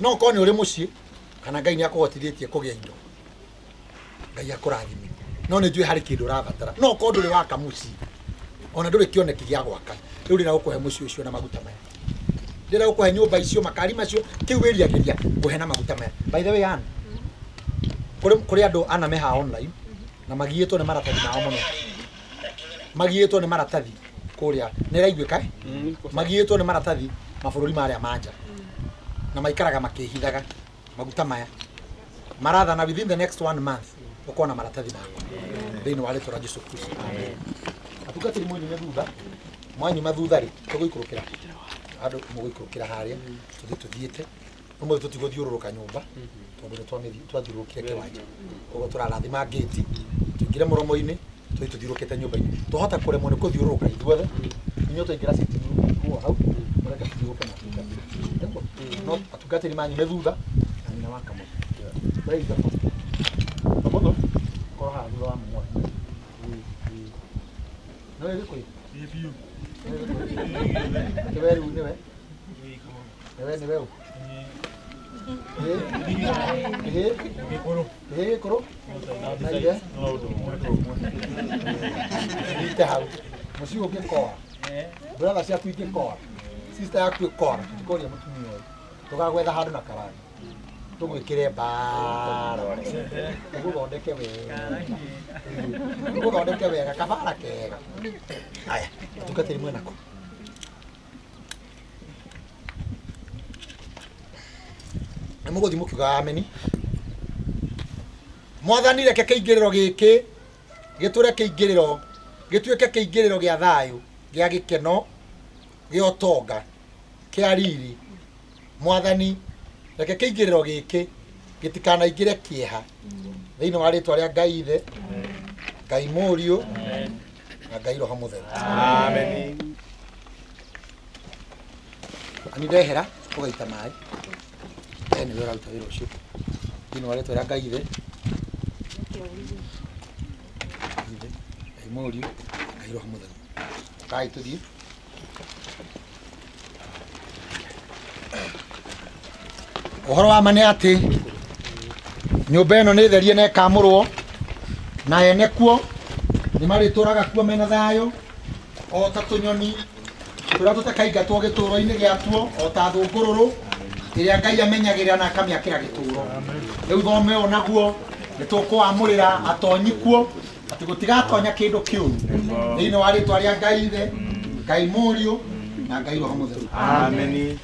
No ũkorwo nĩ ũrĩ mũciĩ kana Ngai nĩ akũhotithĩtie kũgĩa indo, Ngai akũrathime, no nĩ njũĩ harĩ kĩndũ ũrabatara. No ũkorwo ndũrĩ waka mũciĩ, ona ndũrĩ kĩoneki gĩa gwaka, rĩu ndĩrenda gũkũhe mũciĩ ũcio na maguta maya, ndĩrenda gũkũhe nyũmba icio, makari macio, kĩu wĩriagĩria ngũhe na maguta maya. By the way, Ann, kũrĩ andũ ana me haha online na magiĩtwo nĩ maratathi mao mũno, magiĩtwo nĩ maratathi kũrĩa nĩ ĩraiguĩka, magiĩtwo nĩ maratathi mabũrũri marĩa ma nja, na maikaraga makĩhithaga maguta maya marathana within the next 1 month ũkona maratathi maku thĩinĩ wa rĩtwa rĩa Jesu Kristo. Atungatĩri mwanyume thutha, mwanyuma thutha rĩ tũgũikũrũkĩra andũ, mũgũikũrũkĩra harĩa tũthiĩ tũthiĩte ũmũthĩ tũtigũthiũrũrũka nyũmba tondũ nĩ twathiũrũrũkire kĩwanja, koguo tũrarathima ngĩti tũingĩre mũromo-inĩ tũthiĩ tũthiũrũrũkĩte nyũmba-inĩ. Twahota kũremwo nĩ kũthiũrũrũka ithuothe, inyuĩ twaingĩra sitting room hau mũreke tũthiũrũrũke na atungatĩri. No atungatĩri manyume thutha na nyina wa Kamũtho. Where is the pastor? Kamũtho korwo haha thutha wa mũmwe. No ĩrĩ kũ? Nĩwe rĩu nĩwe? Nĩwe nĩwe ũ? Gĩkũrũ na ithe nyite hau mũciĩ ũngĩkora brother ciaku ingĩkora sister yaku ĩkora tũtikoria mũtumia ũyũ tũgagwetha handũ na karani tũgwĩkĩre mbara tũgũthondeke wega, tũgũthondeke wega kabara kega. Aya atungatĩri mwenako nĩ mũgũthiĩ mũkiugaga ameni. Mwathani reke kĩingĩrĩro gĩkĩ gĩtũre kĩingĩrĩro gĩtuĩke kĩingĩrĩro gĩa thayũ, gĩa gĩkeno, gĩa ũtonga, kĩa riri. Mwathani reke kĩingĩrĩro gĩkĩ gĩtikanaingĩre kĩeha thĩinĩ wa rĩtwa rĩa Ngai Ithe, Ngai Mũriũ na Ngai Roho Mũtheru. Amen. Ani ndehera ũgaita maĩ nĩwe ũraruta wĩra ũcio thĩinĩ wa rĩtwa rĩa Ngai Ithe, Ngai Mũriũ, Ngai Roho Mũtheru. Kai tũthiĩ. Ũhoro wa ma nĩ atĩ nyũmba ĩno nĩ therie na ĩkamũrwo na ene kuo nĩ marĩtũraga kuo mena thayũ o ta tũnyoni tũrĩa tũtakaingatwo gĩtũũro-inĩ gĩatuo o ta thũngũrũrũ ĩrĩa Ngai amenyagĩrĩra na akamĩakĩra gĩtũũro. Rĩu thome ũyũ naguo nĩ tũkũamũrĩra atonyi kuo atĩ gũtigatonya kĩndũ kĩũru thĩinĩ wa rĩtwa rĩa Ngai Ithe, Ngai Mũriũ na Ngai Roho Mũtheru. Amen.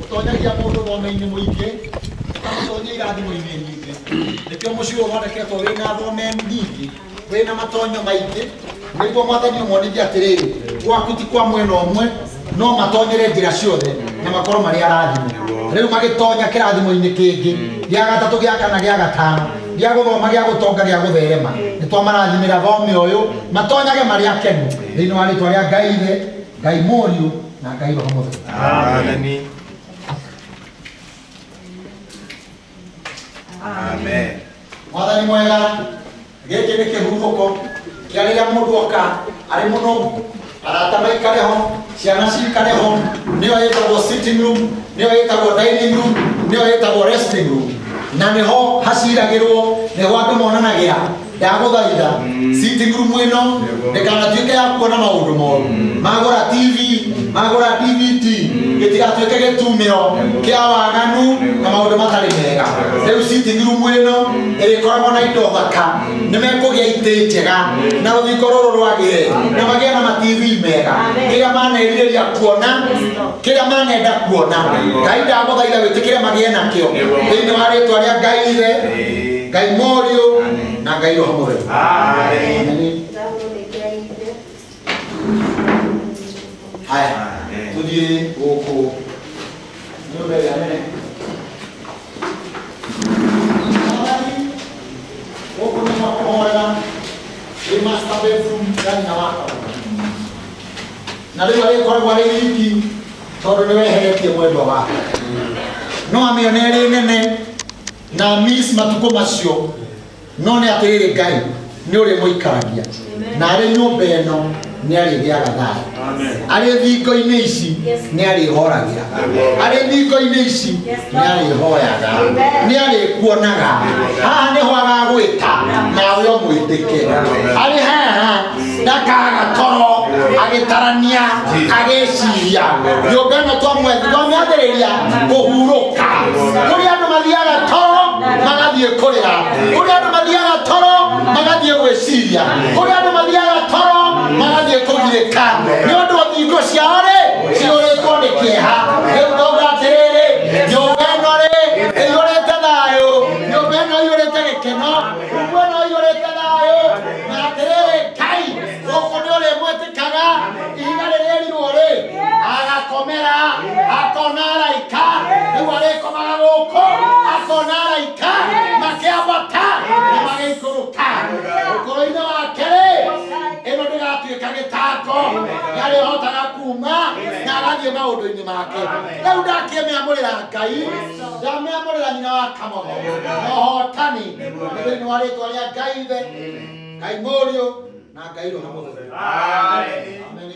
Ũtonyagia mũndũ thome-inĩ mũingĩ, ũkamũtonyia irathimo-inĩ nyingĩ. Nĩkĩo mũciĩ ũyũ ũthondeketwo wĩna thome nyingĩ, wĩna matonyo maingĩ, nĩguo Mwathani ũmonithie atĩrĩrĩ, gwaku ti kwa mwena ũmwe, no matonyere njĩra ciothe na makorwo marĩ arathime. Rĩu magĩtonya kĩrathimo-inĩ kĩngĩ gĩa gatatũ, gĩa kana, gĩa gatano, gĩa gũthoma, gĩa gũtonga, gĩa gũtherema, nĩ twamarathimĩra thome ũyũ matonyage marĩ akenu thĩinĩ wa rĩtwa rĩa Ngai Ithe, Ngai Mũriũ na Ngai Roho Mũtheru. Amen. Amen. Mwathani mwega, gĩkĩ nĩ kĩhurũko kĩa rĩrĩa mũndũ oka arĩ mũnogu, arata maikare ho, ciana cikare ho, nĩyo ĩtagwo sitting room, nĩyo ĩtagwo dining room, nĩyo ĩtagwo resting room, na nĩho haciragĩrwo, nĩho andũ monanagĩra. Ndagũthaitha sitting room ĩno ndĩkanatuĩke ya kuona maũndũ moru, magũra TV, magũra DVD, gĩtigatuĩke gĩtumĩro kĩa waganu na maũndũ matarĩ mega. Rĩu sitting room ĩno ĩrĩkoragwo na indo thaka, nĩ mekũgĩa itĩ njega na rũthingo rũrũ rwagĩre na magĩe na ma TV mega, kĩrĩa manerirĩria kuona, kĩrĩa manenda kuona. Ngai ndagũthaitha wĩtĩkĩre magĩe nakĩo thĩinĩ wa rĩtwa rĩa Ngai Ithe, Ngai Mũriũ na Ngai Roho Mũtheru. Amen. Haya, tũthiĩ gũkũ nyũmba ĩrĩa nene. Gũkũ nĩ gwa kũhoera, ĩ master bedroom ya nyina wa Kamũtho. Na rĩu arĩkoragwo arĩ wiki tondũ nĩ weheretie mwendwa wake. No amĩone ĩrĩ nene na miss matukũ macio, no nĩ atĩrĩrĩ Ngai nĩ ũrĩmũikaragia na arĩ nyũmba ĩno Nĩ arĩgĩaga thayũ. Arĩ thingo-inĩ ici nĩ arĩhoragira. Arĩ thingo-inĩ ici nĩ arĩhoyaga. Nĩ arĩkuonaga. Haha nĩho agagwĩta nawe ũmwĩtĩke. Arĩ haha ndakaga toro agĩtarania agĩciria. Nyũmba ĩno twamĩathĩrĩria kũhurũka. Kũrĩ andũ mathiaga toro magathiĩ kũrĩra. Kũrĩ andũ mathiaga toro magathiĩ gwĩciria. Kũrĩ andũ mathiaga toro magathiĩ kũgirĩka. Nĩ ũndũ thingo ciao rĩ cihũrĩtwo nĩ kĩeha. Rĩu ndauga atĩrĩrĩ, nyũmba ĩno rĩ ĩihũrĩte thayũ, nyũmba ĩno ĩihũrĩte gĩkeno, nyũmba ĩno ĩihũrĩte thayũ. Na atĩrĩrĩ, Ngai gũkũ nĩ ũrĩmwĩtĩkaga. Ihiga rĩrĩrirwo rĩ agakomera, akona araika. Rĩu arĩkomaga gũkũ akona araika makĩambata na magĩikũrũka. Ũkũrũ-inĩ wake rĩ ĩno ndĩgatuĩka gĩtango, nĩarĩhotaga kuma na agathiĩ maũndũ-inĩ make. Rĩu ndakĩmĩamũrĩra Ngai, ndamĩamũrĩra nyina wa Kamotho na ũhotani nĩ thĩinĩ wa rĩtwa rĩa Ngai Ithe, Ngai Mũriũ na Ngai Roho Mũtheru. Amen.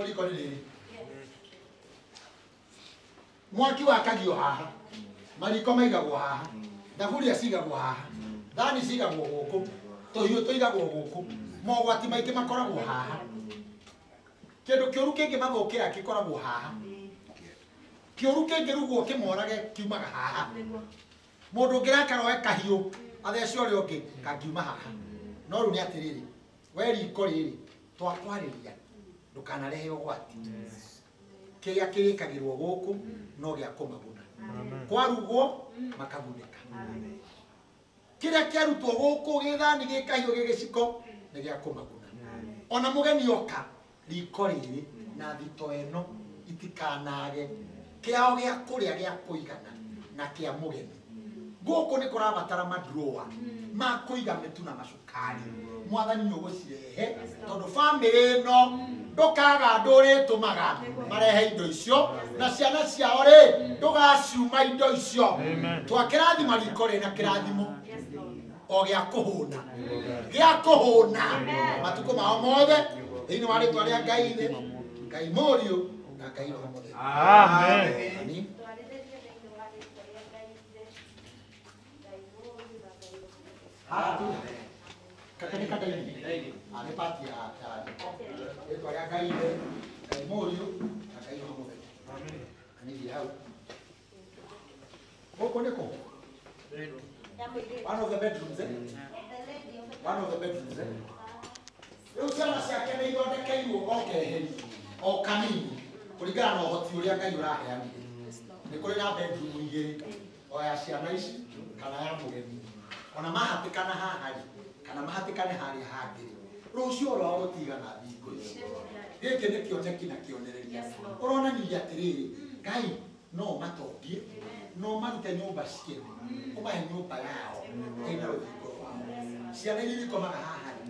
Riko nĩ rĩrĩ, mwaki wakagio haha, mariko maigagwo haha, thaburia cigagwo haha, thani cigagwo gũkũ, tũhiũ tũigagwo gũkũ, mogwati maingĩ makoragwo haha. Kĩndũ kĩũru kĩngĩmathũkĩra gĩkoragwo haha. Kĩũru kĩngĩrugwo kĩmorage kiumaga haha. Mũndũ ũngĩrakara oe kahiũ athece ũrĩa ũngĩ kangiuma haha. No rĩu nĩ atĩrĩrĩ, we riko rĩrĩ twakwarĩria ndũkanarehe ũgwati. Kĩrĩa kĩrĩkagĩrwo gũkũ no gĩa kũmaguna. Kwarugwo makagunĩka. Kĩrĩa kĩarutwo gũkũ gĩthani gĩkahiũ gĩgĩciko nĩ gĩa kũmaguna. Ona mũgeni oka riko rĩrĩ na thito ĩno itikanage kĩao gĩa kũrĩa gĩa kũigana na kĩa mũgeni. Gũkũ nĩ kũrabatara madroa ma kũiga mĩtu na macukari. Mwathani nĩ ũgũcirehe tondũ bamĩrĩ ĩno ndũkaga andũ ũrĩtũmaga marehe indo icio na ciana ciao rĩ ndũgaciuma indo icio. Twakĩrathima riko rĩ na kĩrathimo o gĩa kũhũna, gĩa kũhũna matukũ mao mothe thĩinĩ wa rĩtwa rĩa Ngai Ithe, Ngai Mũriũ na Ngai Roho Mũtheru. Amen. Kaka daini. Nĩ pati ya riko. Rĩtwa rĩa Ngai Ithe, Ngai Mũriũ na Ngai Roho Mũtheru. Amen. Nĩ hau. Gũkũ nĩ kũ? One of the bedrooms, eh? One of the bedrooms, eh? Rĩu ciana ciake nĩ ithondekeirwo o keheri o kanini kũringana na ũhoti ũrĩa Ngai ũraheanire. Nĩ kũrĩ na bedroom igĩrĩ, o ya ciana ici kana ya mũgeni. Ona mahatĩkana haha rĩ kana mahatĩkane harĩa hangĩ rĩ, rũciũ rwao rũtigana thingo ici. Gĩkĩ nĩ kĩoneki na kĩonereria. Ũronania atĩrĩrĩ, Ngai no matongie, no marute nyũmba ciene, ũmahe nyũmba yao ĩna rũthingo rwao. Ciana iria ikomaga haha rĩ,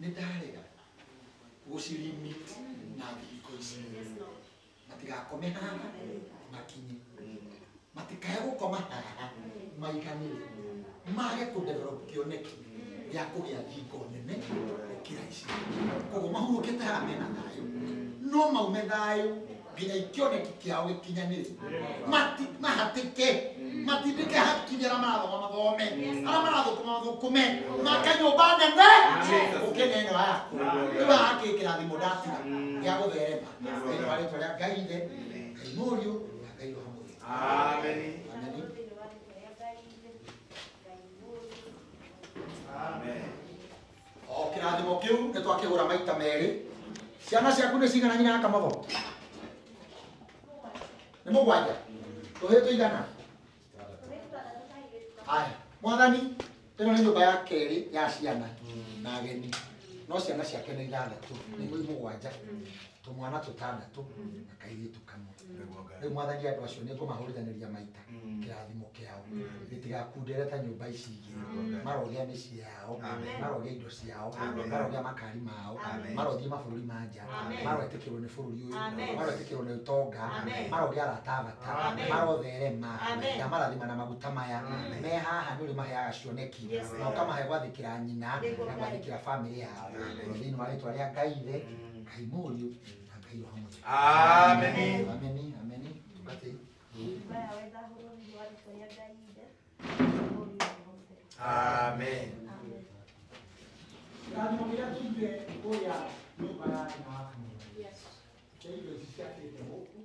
nĩ ndarega gũcilimit na thingo ici. Matigakome haha makinye, matikae gũkoma haha maiganĩre, mage kũ develop kĩoneki gĩa kũgĩa thingo nene gũkĩra ici. Koguo mahurũkĩte haha mena thayũ, no maume thayũ nginya kĩoneki kĩao gĩkinyanĩre. Mahatĩke, matindĩke hakinya arĩa marathoma mathome, arĩa marathũkũma mathũkũme, make nyũmba nene gũkĩra ĩno yaku. Rĩu haha kĩ kĩrathimo ndatiga gĩa gũtherema thĩinĩ wa rĩtwa rĩa Ngai Ithe, Ngai Mũriũ na Ngai Roho Mũtheru. Amen. O kĩrathimo kĩu nĩ twakĩgũra maita merĩ. Ciana ciaku nĩ cigana nyina Kamotho? Nĩ mũgwanja. Tũhĩĩ tũigana? Haya, mwathani, ĩno nĩ nyũmba ya kerĩ ya ciana na ageni. No ciana ciake nĩ ithathatũ, nĩ mũgwanja. Tũmwana tũtandatũ na kairĩtu kamwe. Rĩu mwathani andũ acio nĩngũmahũrithanĩria maita kĩrathimo kĩao gĩtigakundere ta nyũmba ici igĩrĩ. Marogĩa mĩciĩ yao, marogĩa indo ciao, marogĩa makari mao, marothiĩ mabũrũri ma nja, maroetĩkĩrwo nĩ bũrũri ũyũ, maroetĩkĩrwo nĩ ũtonga, marogĩa arata bata, marotherema. Ndamarathima na maguta maya me haha nĩ ũrĩ maheaga cioneki na ũkamahe gwathĩkĩra nyina na gwathĩkĩra bamĩrĩ yao. Thĩinĩ wa rĩtwa rĩa Ngai Ithe, Ngai Mũriũ na Ngai Roho Mũtheru. Amen. Ameni, ameni. Tũkatĩ. Amen. Kĩrathimo kĩrĩa tũigire kũrĩa nyũmba ya nyina wa kanitha. Kĩa indo ici ciakĩte gũkũ.